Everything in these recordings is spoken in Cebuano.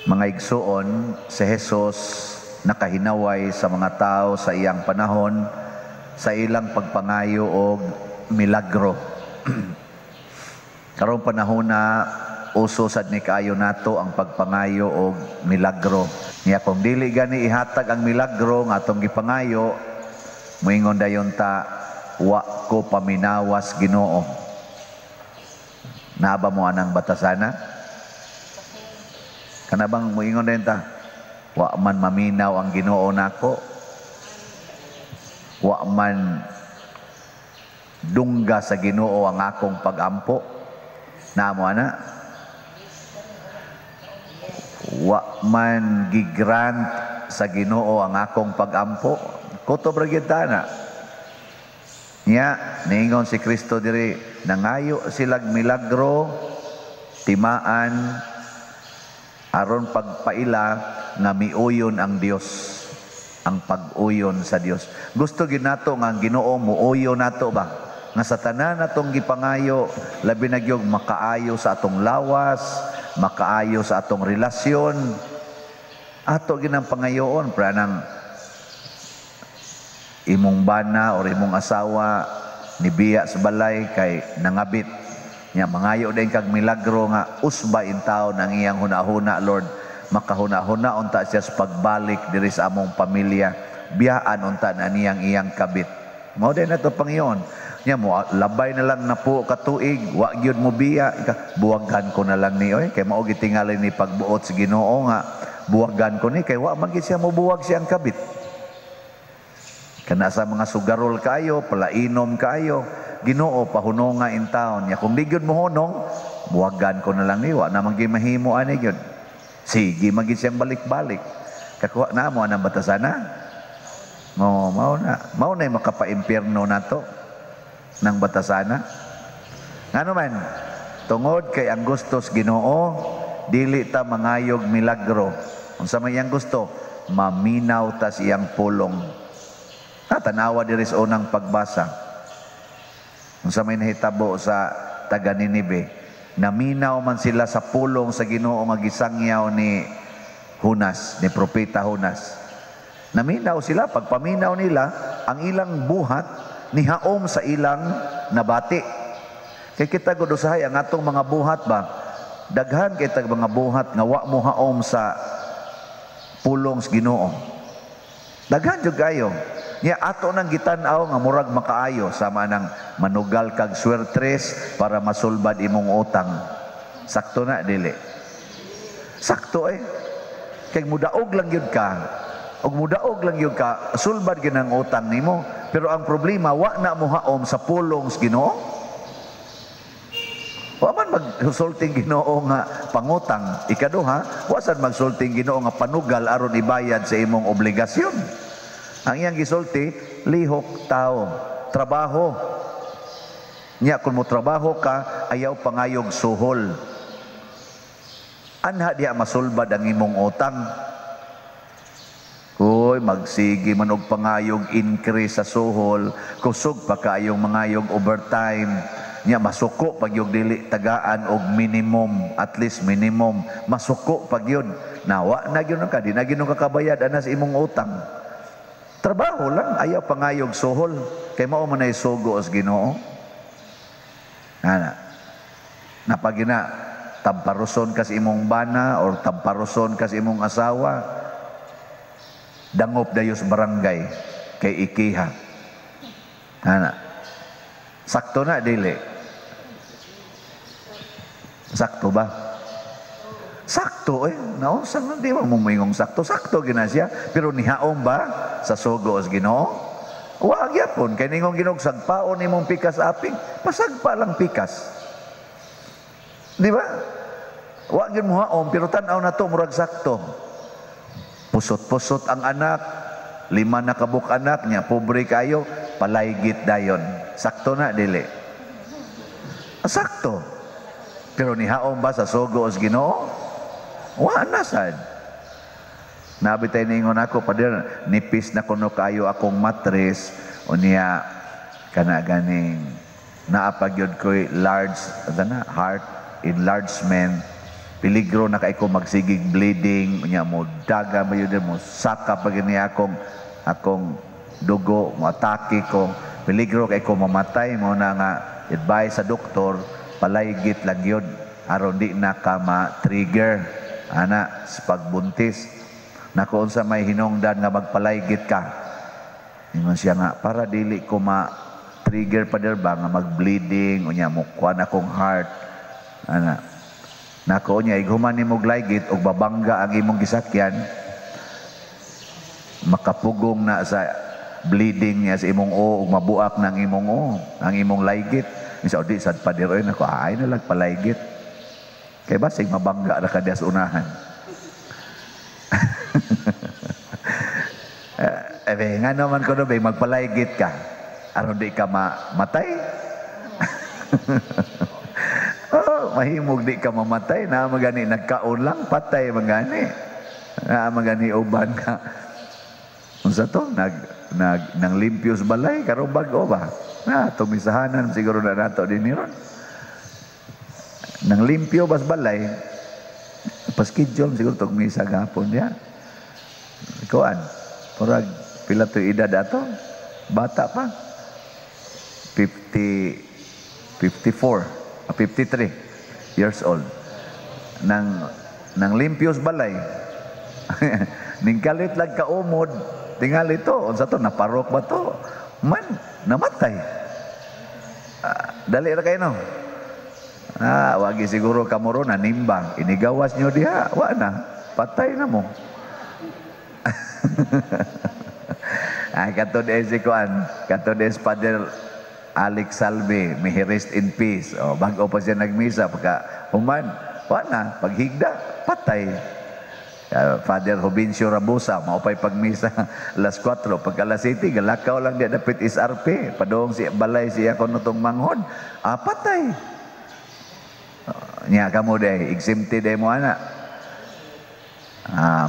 Mga igsuon, si Jesus nakahinaway sa mga tao sa iyang panahon sa ilang pagpangayo og milagro. Karong panahon na, uso sad ni kaayo nato ang pagpangayo og milagro. Nya kung dili gani ihatag ang milagro nga atong gipangayo, moingon dayon ta, "Wa ko paminawas, Ginoo." Naa ba mo anang batasana? Kana bang moingon dayon ta, "Wa man maminaw ang Ginoo nako. Wa man dungga sa Ginoo ang akong pagampo"? Naa mo ana? "Wa man gigrant sa Ginoo ang akong pagampo." Kutob ra gyud ta na. Nya, niingon si Kristo diri, nangayo silag milagro, timaan, aron pagpaila nga miuyon ang Dios, ang pag-uyon sa Dios. Gusto gyud nato nga ang Ginoo muuyon nato ba? Nga sa tanan natong gipangayo, labi na gyud makaayo sa atong lawas, makaayo sa atong relasyon. Ato ginang pangayoon para nang imong bana or imong asawa nibiya sa balay kay nangabit. Nya mangayo din kag milagro nga usba in taon ang iyang hunahuna, Lord. Makahuna-huna unta siya sa pagbalik diri sa among pamilya. Biyaan unta na niyang iyang kabit. Mao din nato Panginoon. Nya mo labay na lang na po katuig, wa gyud mo biya, ika, "Buwagan ko na lang ni oy," kay mao gitingali ni pagbuot sa Ginoo nga buwagan ko ni kay wa man gid siya mobuwag siyang kabit. Kana sa mga sugarol kayo, palainom kayo, "Ginoo, pahunonga in town." Ya kung di gyud mo hunong, "Buwagan ko na lang ni, wa naman gyud mahimo ani gyud." Sige, magid siyang balik-balik. Kakuha na mo anang batasana? Mo mao na. Mao na makapa-impyerno nato ng batasana. Ngano man, tungod kay ang gusto sa Ginoo, dili ta mangayog milagro. Unsa may iyang gusto? Maminaw ta sa iyang pulong. Ah, tanawa diri sa unang pagbasa. Unsa may nahitabo sa taga Ninibe? Naminaw man sila sa pulong sa Ginoo nga gisangyaw ni Jonas, ni propeta Jonas. Naminaw sila, pagpaminaw nila, ang ilang buhat nihaom sa ilang nabati. Kay kita gud usahay ang atong mga buhat ba? Daghan kay tag mga buhat nga wa mo haom sa pulong sa Ginoo. Daghan jud kayo. Nya ato nang gitan-aw nga murag makaayo, sama nang manugal kag swertres para masulbad imong utang. Sakto na, dili? Sakto eh. Kay mudaog lang gyud ka. Og mudaog lang gyud ka, sulbad gyud ang utang nimo. Pero ang problema, wa na mo haom sa pulong sa Ginoo. Wa man magsulting Ginoo nga pangutang. Ikaduha, wa sad magsulting Ginoo nga panugal aron ibayad sa imong obligasyon. Ang iyang gisulti, lihok tao, trabaho. Nya kung mo trabaho ka, ayaw pangayog suhol. Anha diha masulbad ang imong utang. Uy, magsige man og pangayog increase sa suhol, kusog pa kaayong mangayog overtime. Nya masuko pag yung dili tagaan og minimum, at least minimum, masuko pag yun. Nawa na gyud ka, di na gyud ka kabayad ana sa imong utang. Trabaho lang, ayaw pangayog suhol. Kay mao man ay sugo sa Ginoo. Ana. Napagina tamparuson ka sa imong bana or tamparuson ka sa imong asawa, dangop dayo sa barangay kay ikiha. Ana. Sakto na, dili? Sakto ba? Sakto eh. Naunsa man di mo moingong sakto. Sakto gina siya. Pero nihaom ba sa sugo sa Ginoo? Wa gyapon kay ningong Ginoo, "Sagpaon imong pikas aping," pasagpa lang pikas. Di ba? Wa gyud mo haom pero tan-aw na to murag sakto. Pusot-pusot ang anak, 5 na kabuk anak niya, pobre kayo, palaygit dayon. Sakto na, dili? Sakto. Pero nihaom ba sa sugo sa Ginoo? Wa na sad. Nabi tayo ningon ako, pader, nipis na kuno kayo akong matris, o niya, kana ganing, naapag yun ko'y large, ano na, heart enlargement. Peligro na kay ko magsigig bleeding, unya mo daga ba yun mo saka pa gani akong akong dugo, mo atake ko. Peligro kay ko mamatay. Mo na nga advice sa doktor, palaygit lang yun aron di na ka ma-trigger ana sa pagbuntis. Nako, unsa may hinungdan nga magpalaygit ka? Ingon siya nga para dili ko ma-trigger pa ba nga mag-bleeding, unya mo kuan akong heart ana. Nako, unya ighuman nimo glaygit og babangga ang imong gisakyan, makapugong na sa bleeding niya sa imong o ug mabuak ng imong o ang imong laygit. Isa di sad, pader oy. Nako, ay na lang palaygit kay basig mabangga ra ka diya sa unahan. Eh, nga naman ko no, magpalaygit ka aron di ka mamatay. Oh, mahimog di ka mamatay na magani nagkaon lang, patay magani na magani uban ka. Unsa to, nag nag nang limpyos balay karon bag-o ba na tumisahanan siguro na nato din ron nang limpyo bas balay, paschedule siguro tog misa gapon ya. Kuan, murag pila to edad ato, bata pa, 50, 54, 53 years old, nang nang limpyos balay, ning kalit lang kaumod. Tingali to, unsa to, naparok ba to man, namatay. Dali ra kayo no. Wagi siguro kamuro na nimbang inigawas nyo diha, wa na, patay na mo. Ay, katod eh si kuan, katod eh si Father Alex Salve, may he rest in peace. O, bago pa siya nagmisa, pagka human, wa na, paghigda, patay. Father Jovencio Rabusa, maupay pagmisa alas 4, pagka alas 7, galakaw lang di dapit SRP, padong si balay siya kono tong manghod, patay. Nya kamo day, exempted day mo ana.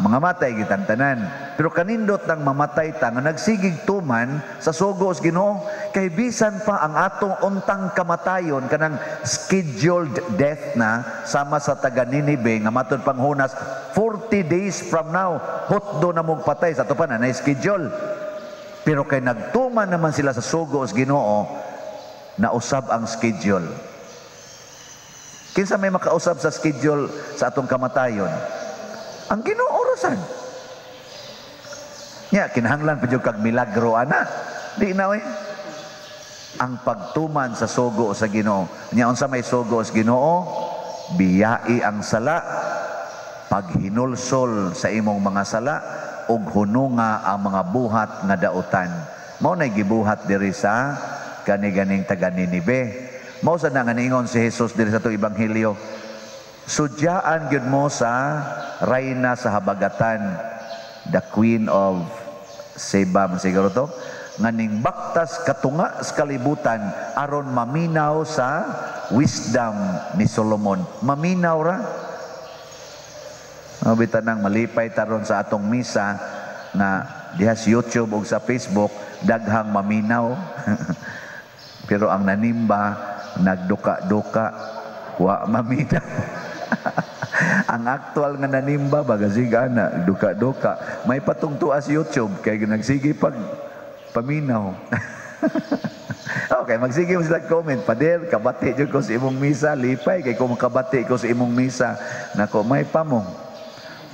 Mga matay kitang tanan. Pero kanindot nang mamatay ta nga nagsigig tuman sa sugo sa Ginoo, kay bisan pa ang atong untang kamatayon, kanang scheduled death na sama sa taga Ninibe nga matud panghunas 40 days from now hotdo na mong patay, sa ato pa na na schedule. Pero kay nagtuman naman sila sa sugo sa Ginoo, nausab ang schedule. Kinsa may makausab sa schedule sa atong kamatayon? Ang Ginoo rasan. Nya kinahanglan pa jud kag milagro ana? Di na oy. Ang pagtuman sa sugo sa Ginoo. Nya unsa may sugo sa Ginoo? Biyai ang sala, paghinulsol sa imong mga sala ug hununga ang mga buhat nga dautan. Mao nay gibuhat diri sa kani-ganing taga Ninibe. Mao sa nga niingon si Jesus diri sa atong ebanghelyo. Sudyaan gyud mo sa rayna sa habagatan, the Queen of Seba man siguro to, nga ning baktas katunga sa kalibutan aron maminaw sa wisdom ni Solomon. Maminaw ra. Mabita nang malipay taron sa atong misa nga diha sa YouTube ug sa Facebook daghang maminaw. Pero ang nanimba nagduka-duka, wa maminaw. Ang aktual nga nanimba bagasiga na duka-duka. May patungtua sa YouTube kay nagsige pag paminaw. Okay, magsige mo sila comment. "Pader, kabati jud ko sa imong misa, lipay kay ko makabati ko sa imong misa." Nako, may pa mo.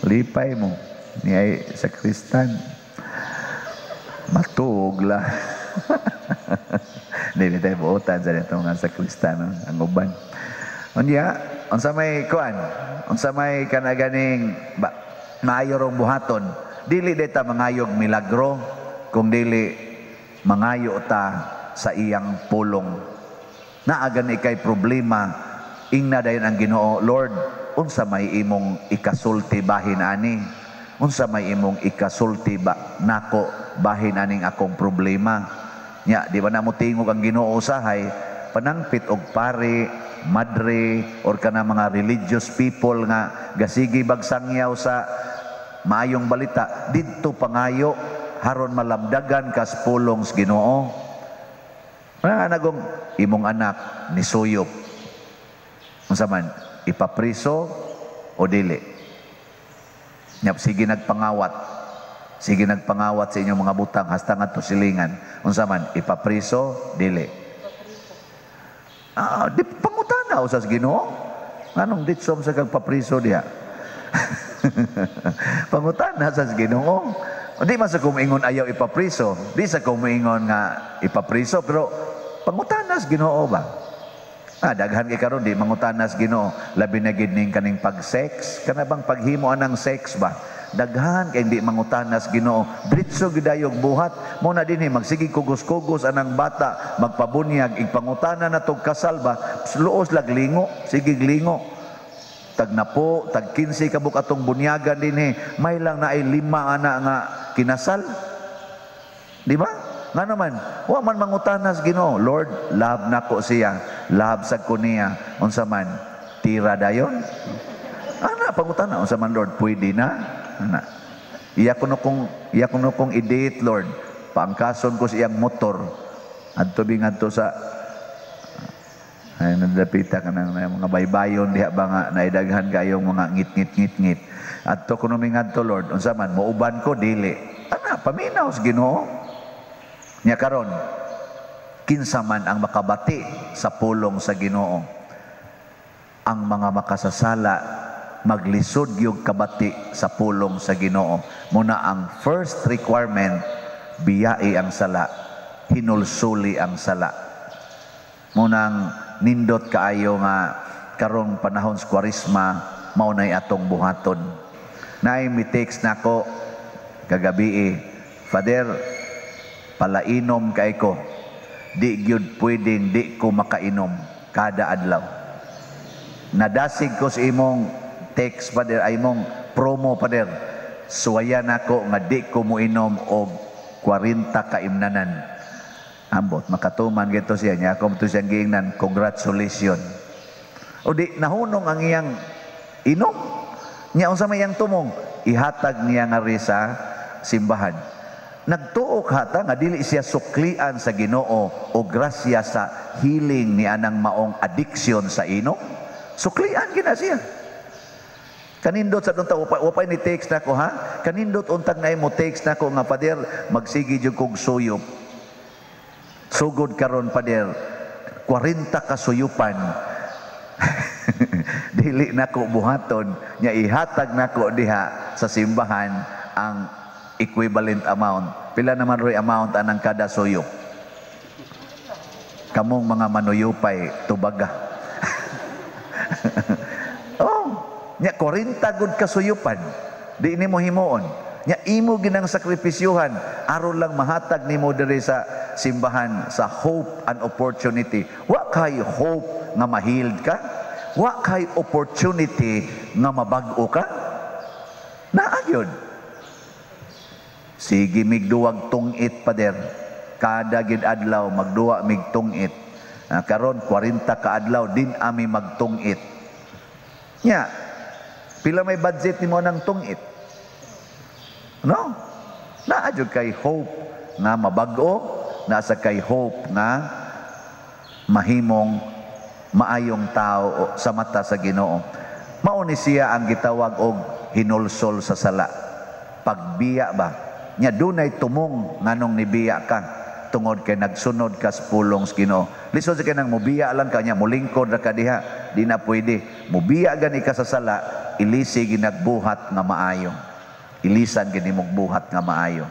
Lipay mo. Ni ay sakristan. Matuog la. Dili tayo buotan sa nito nga sakristan, no? Ang uban. Unya, unsa may kuan? Unsa may kanaganing ba, maayo rong buhaton? Dili day ta mangayog milagro, kung dili mangayo ta sa iyang pulong. Naa gani kay problema, ingna dayon ang Ginoo, "Lord, unsa may imong ikasulti bahin ani? Unsa may imong ikasulti ba nako bahin aning akong problema?" Nya, di ba na mo tingog ang Ginoo usahay, panangpit og pare, madre, or kana mga religious people nga gasigi bagsangyaw sa maayong balita, didto pangayo haron malamdagan kas pulong sa Ginoo. Nga nagong imong anak ni suyop. Unsa man, ipapriso O dili? Nya sige nagpangawat. Sige nagpangawat sa inyong mga butang hasta ngadto silingan. Unsa man, ipapriso, dili? Ah, di pangutana usas Ginoo. Nganong ditso sa kag papriso diha? Pangutana sa Ginoo. Di man sa kumingon ayaw ipapriso, di sa kumingon nga ipapriso, pero pangutana sa Ginoo ba? Ah, daghan kay karon di mangutana sa Ginoo, labi na gid ning kaning pag-sex, kana bang paghimo anang sex ba? Daghan kay di mangutana sa Ginoo, diretso gid dayog buhat. Mo na dinhi magsige kugos-kugos anang bata, magpabunyag, igpangutana na tog kasal ba? Luos lag lingo, sige lingo. Tag napo, tag 15 ka buok atong bunyagan dinhi, may lang na ay lima ana nga kinasal. Di ba? Nga naman, wa man mangutana sa Ginoo. "Lord, love nako siya. Love sad ko niya. Unsa man, tira dayon?" Ana, pangutana, "Unsa man, Lord, pwede na?" Ana. Iya kuno kong i-date, Lord. Paangkason ko sa iyang motor. Adto bi ngadto sa ay nadapita ka ng mga baybayon diha ba nga naidaghan kayong mga ngit-ngit ngit-ngit. Adto kuno mi ngadto, Lord. Unsa man, muuban ko, dili? Ana, paminaw sa Ginoo. Nya karon, kinsa man ang makabati sa pulong sa Ginoo? Ang mga makasasala maglisod yung kabati sa pulong sa Ginoo. Muna ang first requirement, biyai ang sala, hinulsuli ang sala. Munang nindot kaayo nga karong panahon sa Kwaresma, mao nay atong buhaton. Naay mi text nako kagabi eh, "Father, palainom kay ko. Di gyud pwedeng di ko makainom kada adlaw. Nadasig ko sa imong text, Father, ay imong promo, Father. Suwayan ako nga di ko moinom og 40 kaimnanan." Ambot, makatuman gito siya niya. Ako to siyang giingnan, "Congratulations." O di, nahunong ang iyang inom. Nya unsa may iyang tumong? Ihatag niya nga sa simbahan. Nagtuo hata nga dili siya suklian sa Ginoo o grasya sa healing ni anang maong addiction sa inom. Suklian gina siya. Kanindot sa unta wapay ni text nako ha. Kanindot untag na mo text nako nga, "Father, magsige jud kog suyop. Sugod karon, Father, 40 kasuyupan. Dili nako buhaton, nya ihatag nako diha sa simbahan ang equivalent amount." Pila naman roy amount anang kada suyop? Kamong mga manuyupay, tubaga. Oh, nya 40 gud kasuyupan. Di nimo himuon. Nya imo ginang sakripisyuhan aron lang mahatag nimo diri sa simbahan sa hope and opportunity. Wa kay hope nga ma-healed ka? Wa kay opportunity nga mabag-o ka? Naa gyud. Sige migduwag tungit, Pader. Kada gid adlaw magduwa mig tungit. Ah, karon 40 ka adlaw din ami magtungit. Nya, pila may budget nimo ng tungit? No? Naa jud kay hope nga mabag-o, nasa kay hope nga mahimong maayong tao sa mata sa Ginoo. Mao ni siya ang gitawag og hinulsol sa sala. Pagbiya ba? Nya dunay tumong nganong nibiya ka tungod kay nagsunod ka sa pulong sa Ginoo. Lisod sa kanang mubiya lang ka nya mulingkod ra ka diha, di na pwede. Mubiya gani ka sa sala, ilisi ginagbuhat nga maayo. Ilisan gini mong buhat nga maayo.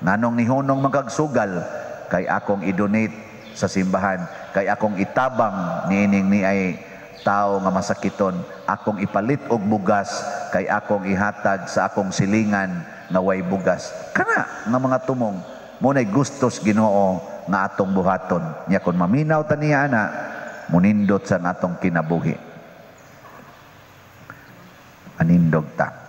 Nganong nihunong magagsugal kay akong i-donate sa simbahan, kay akong itabang niining ni ay tao nga masakiton, akong ipalit og bugas kay akong ihatag sa akong silingan nga way bugas. Kana nga mga tumong mo nay gustos Ginoo nga atong buhaton. Nya kon maminaw ta niya ana, munindot sa atong kinabuhi. Anindog ta.